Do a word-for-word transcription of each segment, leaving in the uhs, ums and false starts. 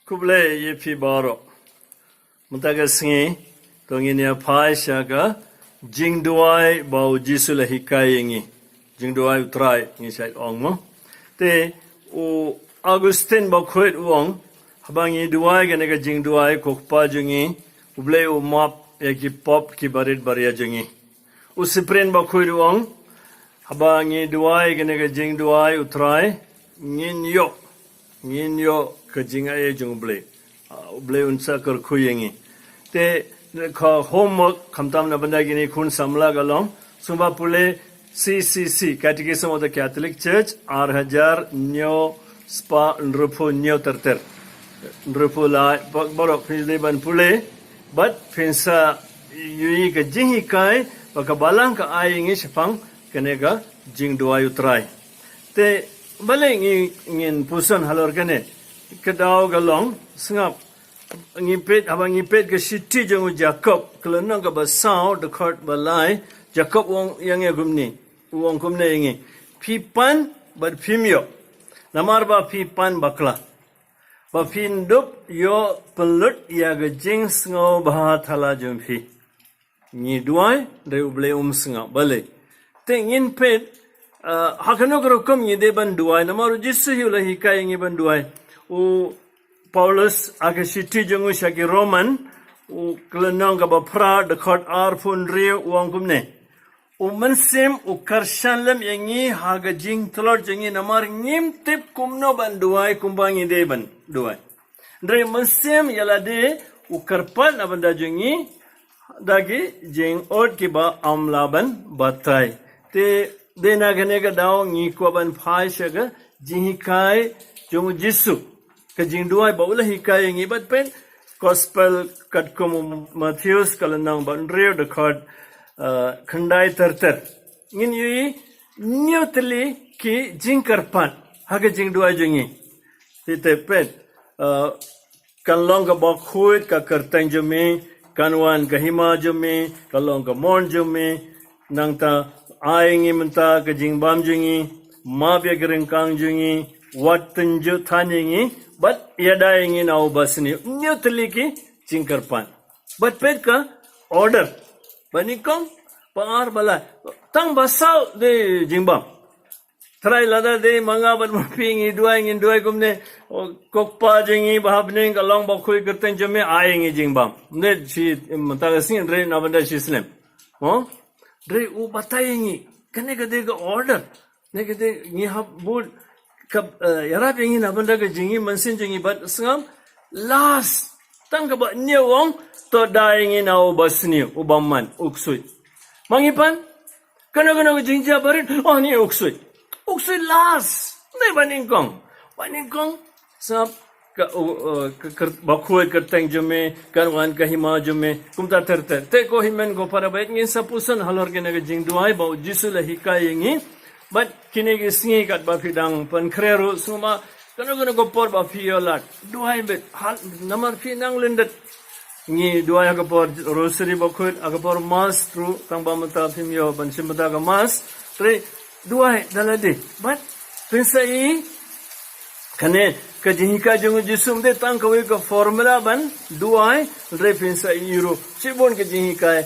Khublei ïa phi baroh. Mynta ka sngi to ngin ïa phai sha ka jingduwai ba u Jisu u la hikai ïa ngi. Jingduwai u Trai ngi shait ong mo. Te u Augustine Bakhuid u ong, haba ngi duwai kane ka jingduwai, Ko Kpa jong ngi, U Blei u map ïa ki pop ki barit baria jong ngi. U Cyprian Bakhuid u ong, haba ngi duwai kane ka jingduwai u Trai, ngin ïoh, ngin ïoh ka jingai jong U Blei. Ah, U Blei un sa kyrkhu ïa ngi. Te ka homework khamtam na bynta kine khun samla ka long, sngewbha pule C C C, Catechism of the Catholic Church, ar hajar hynñiew spah hynriewphew hynñiew ter ter. Hynriewphew lai, ba-, baroh phi dei ban pule, bad phin sa ïohi ka jinghikai ba ka Balang ka ai ïa ngi shaphang kane ka jingduwai u Trai. Te balei ngi, ngin puson halor kane? Ka daw ka long, sngap, ngi peit, haba ngi peit ka shithi jong u Jakob, ka lynnong kaba saw, dkhot ba lai, Jakob u ong ïa ngi kumne, u ong kumne ïa ngi: Phi pan bad phim ïoh, namar ba phi pan bakla, ba phin dup ïoh pynlut ïa ka jingsngewbha thala jong phi. Ngi duwai, hynrei U Blei um sngap. Balei? Te ngin peit, ah, ha kano ka rukom ngi dei ban duwai, namar u Jisu hi u la hikai ïa ngi ban duwai. U Paulus ha ka shithi jong u sha ki Roman, u, ka lynnong kaba phra, dkhot arphew hynriew, u ong kumne: U Mynsiem u kyrshan lem ïa ngi ha ka jingtlot jong ngi, namar ngim tip kumno ban duwai kumba ngi dei ban duwai. Hynrei u Mynsiem ïa lade u kyrpad na bynta jong ngi da ki jingud kiba ym lah ban batai. Te dei na kane ka daw ngi kwah ban phai sha ka jinghikai jong u Jisu, ka jingduwai ba u la hikai ïa ngi. Bad peit Gospel katkum u Mathaios, ka lynnong ba hynriew, dkhot, ah, khyndai ter ter. Ngin ïohi hynñiew tylli ki jingkyrpad ha ka jingduwai jong ngi. Te peit, ah, kan long ka bakhuid ka kyrteng jong me, kan wan ka hima jong me, kan long ka mon jong me, nangta ai ngi mynta ka jingbam jong ngi, map ïa ki ryngkang jong ngi, wat tynjuh than ïa ngi, bad ïada ïa ngi na u basniew. Hynñiew tylli ki jingkyrpad. Bad peit ka order. Ba nyngkong, ba ar, ba lai. Tang ba saw dei jingbam. Trai, lada dei ma nga bad ma phi ngi duwai, ngin duwai kumne: O Ko Kpa jong ngi ba ha bneng, ka long bakhuid ka kyrteng jong me, ai ngi jingbam. Ne shi, mynta ka sngi, hynrei na bynta shi snem. Mo? Hynrei u batai ïa ngi. Kane ka dei ka order. Ne ka dei ngi hap bud ka, eh, ïarap ïa ngi na bynta ka jingim mynsiem jong ngi. Bad sngap, last, tang kaba hynñiew, u ong: To da ïa ngi na u basniew, u bymman, u ksuid. Ma ngi pat, kano kano ka jingjia barit, oh, ni u ksuid. U ksuid last. Dei ba nyngkong. Ba nyngkong, sngap, ka, u, u, ka, ka bakhuid ka kyrteng jong me, kan wan ka hima jong me, kumta ter ter. Te ko hynmen ko para, bad ngin sa puson halor kane ka jingduwai ba u Jisu u la hikai ïa ngi. Bad kine ki sngi katba phi dang pynkhreh ruh, sngewbha kano kano ka por ba phi ïoh lad, duwai beit. Hal, namar phi nang lyndet. Ngi duwai ha ka por Rosary bakhuid, ha ka por Mass ruh, tang ba mynta phim ïoh ban shim bynta ka Mass. Hynrei duwai da lade. Bad phin sa ïohi, kane ka jinghikai jong u Jisu ym dei tang kawei ka formula ban duwai, hynrei phin sa ïohi ruh shibun ka jinghikai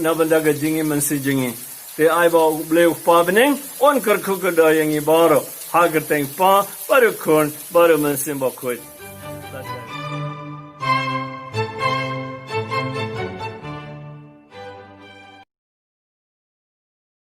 na bynta ka jingim mynsiem jong ngi. Te ai ba U Blei u Kpa bneng un kyrkhu kyrdoh ïa ngi baroh, ha ka kyrteng u Kpa, bad u Khun, bad u Mynsiem Bakhuid.